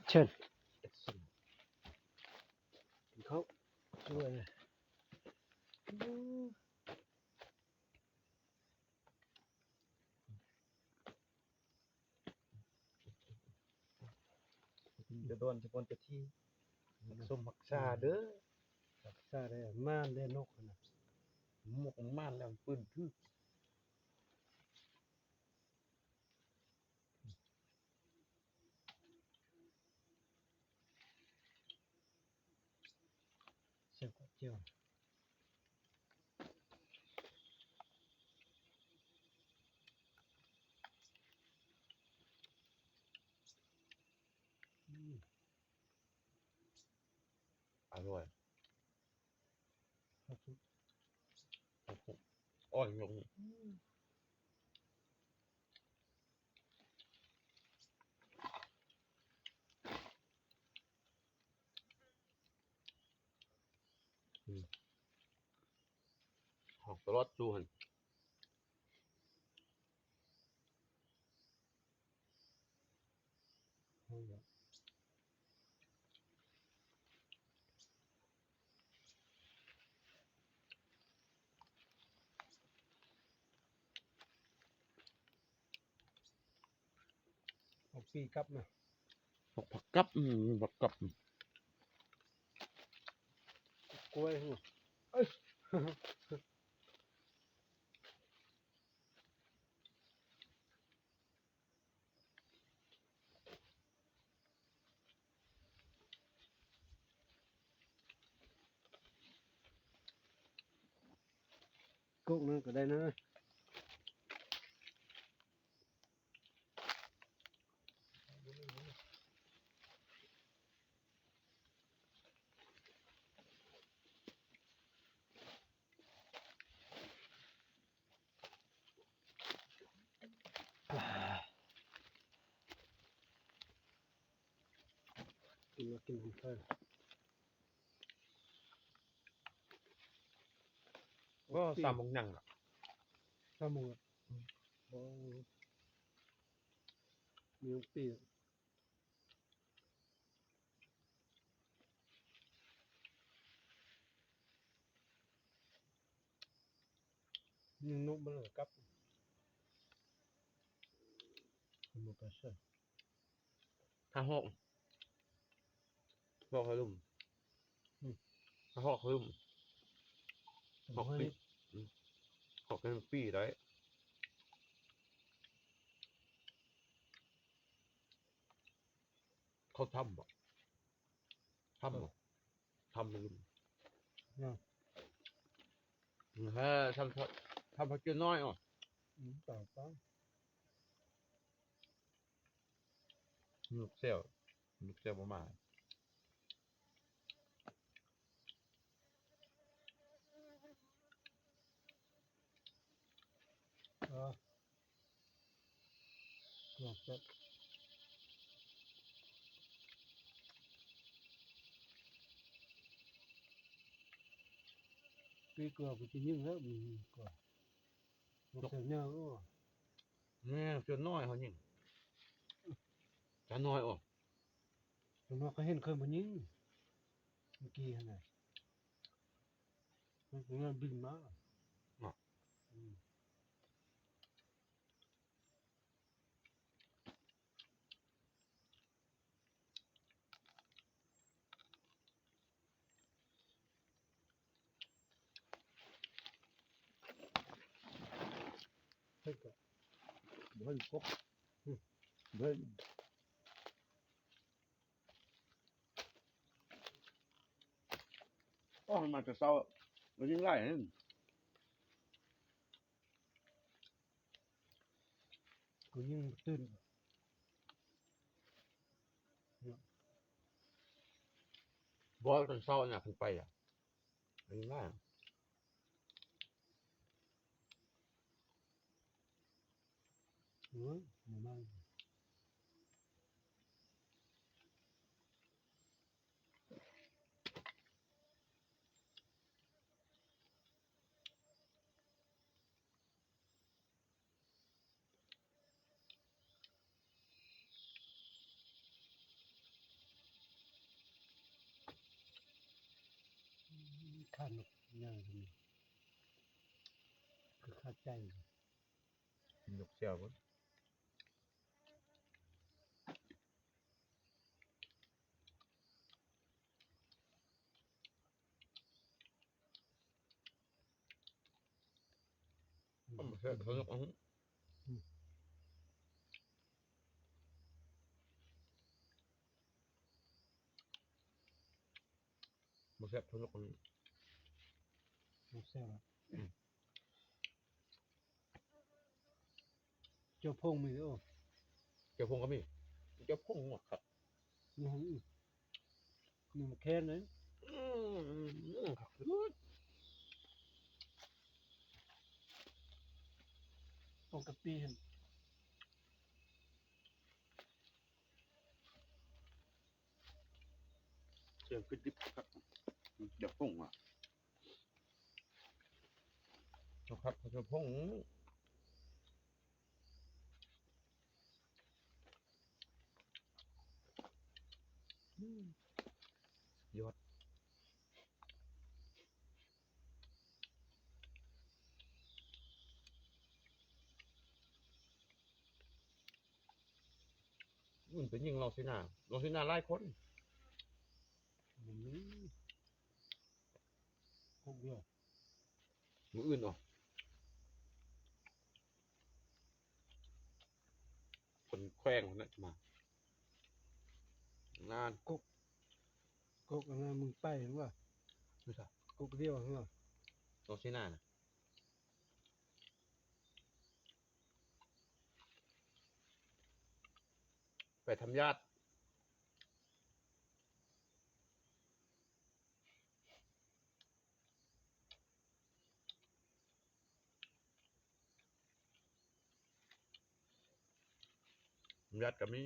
ເຊີນ ກິນເຂົ້າ ສວຍ ກິນຈະດອນຈະກ່ອນຈະທີ ຮັກສົມຮັກສາເດີ ຮັກສາໄດ້ໝານເດ້ນົກຫັ້ນນະ ນົກມັນໝານແລ້ວ ມັນປືນຖືກ. ແຊບກວ່າແຈ່ວ ອືມ ອະລ່ອຍ. ອ່ອນລົງ ອືມ ອອກຕະຫຼອດຊູຫັ້ນ. ຜັກຊີກັບນະ ຜັກ ຜັກກັບ ອືມ ຜັກກັບ ກ້ວຍ ເອີຍ. ກົກໜຶ່ງກໍໄດ້ເນາະ. ກິນແລ້ວກິນນ້ຳເຂົ້າ ໂອ້ ສາມໂມງຍັງລະ ສາມໂມງລະ ອືມ ໂອ້ ມີປີກ ຍິງນົກມັນກໍກັບ ມັນບໍ່ໄປໃສ ຖ້າຮອກ ຮອກໃຫ້ລຸ່ມ ອືມ ຖ້າຮອກໃຫ້ລຸ່ມ ຮອກປີ ອືມ ຮອກໃຫ້ປີໄດ້. ເຂົ້າຖ້ຳບໍ່? ຖ້ຳບໍ່? ຖ້ຳ ອືມ ແຮະ ຖ້ຳ ຖ້ຳພະເຈົ້ານ້ອຍ ອືມ ຕາຍ ຕາຍ ລູກແຊວ ລູກແຊວບໍ່ມາ. ເອີ ແຊບ ປີກວ່າກູຊິຍິງແລ້ວ ມີກວ່າ ບໍ່ເຄີຍເນີ ແມ່ນ ສ່ວນນ້ອຍເຂົາຍິງ ຈານ້ອຍ ໂອ້ ສ່ວນນ້ອຍເຂົາເຫັນເຄີຍບໍ່ຍິງ ເມື່ອກີ້ຫັ້ນນະ ມັນ ມັນບິນມາ ເນາະ ອືມ. ເຮັດກະບໍ່ເຫັນກົກ ອືມ ບໍ່ເຫັນ ໂອ້ ມາແຕ່ເຊົ້າ ມັນຍິງຫຼາຍ ກູຍິງຕື່ນ ບໍ່ ຕອນເຊົ້ານະ ຄັນໄປອະ ອັນນີ້ນະ ໂອ້ຍ ບໍ່ມາ. ອ ທ່ານນກຍ່າງຂຶ້ນ ຄືຄາໃຈ ກິນນົກແຊວເບິ່ງ. ມັນບໍ່ແຊບເທົ່າ ອືມ ບໍ່ແຊບເທົ່າ ບໍ່ແຊບ ອືມ. ເຈົ້າພົງມີເດີ ເຈົ້າພົງກໍມີ ເຈົ້າພົງມັກຄັກ ອືມ ນີ້ມັນແຄນເດ້ ອືມ ຄັກສຸດ ປົກກະຕິຫັ້ນ. ເຈົ້າຄືດິບຄັກ ເຈົ້າຜົງອະ ເຈົ້າຄັກເຈົ້າຜົງ ອືມ ຍອດ. ມັນໄປຍິງລອງຊີນາ ລອງຊີນາຫຼາຍຄົນ ບໍ່ມີ ຄົນດຽວ ມື້ອື່ນເນາະ ຄົນແຂວງພຸ້ນນະຈະມາ ນານ ກົກ ກົກອັນນັ້ນ ມຶງໄປເຫັນບໍ່ ຢູ່ໃສ ກົກດຽວເຫັນບໍ່ ລອງຊີນານະ. ໄປທຳຢາດ ທຳຢາດກໍມີ.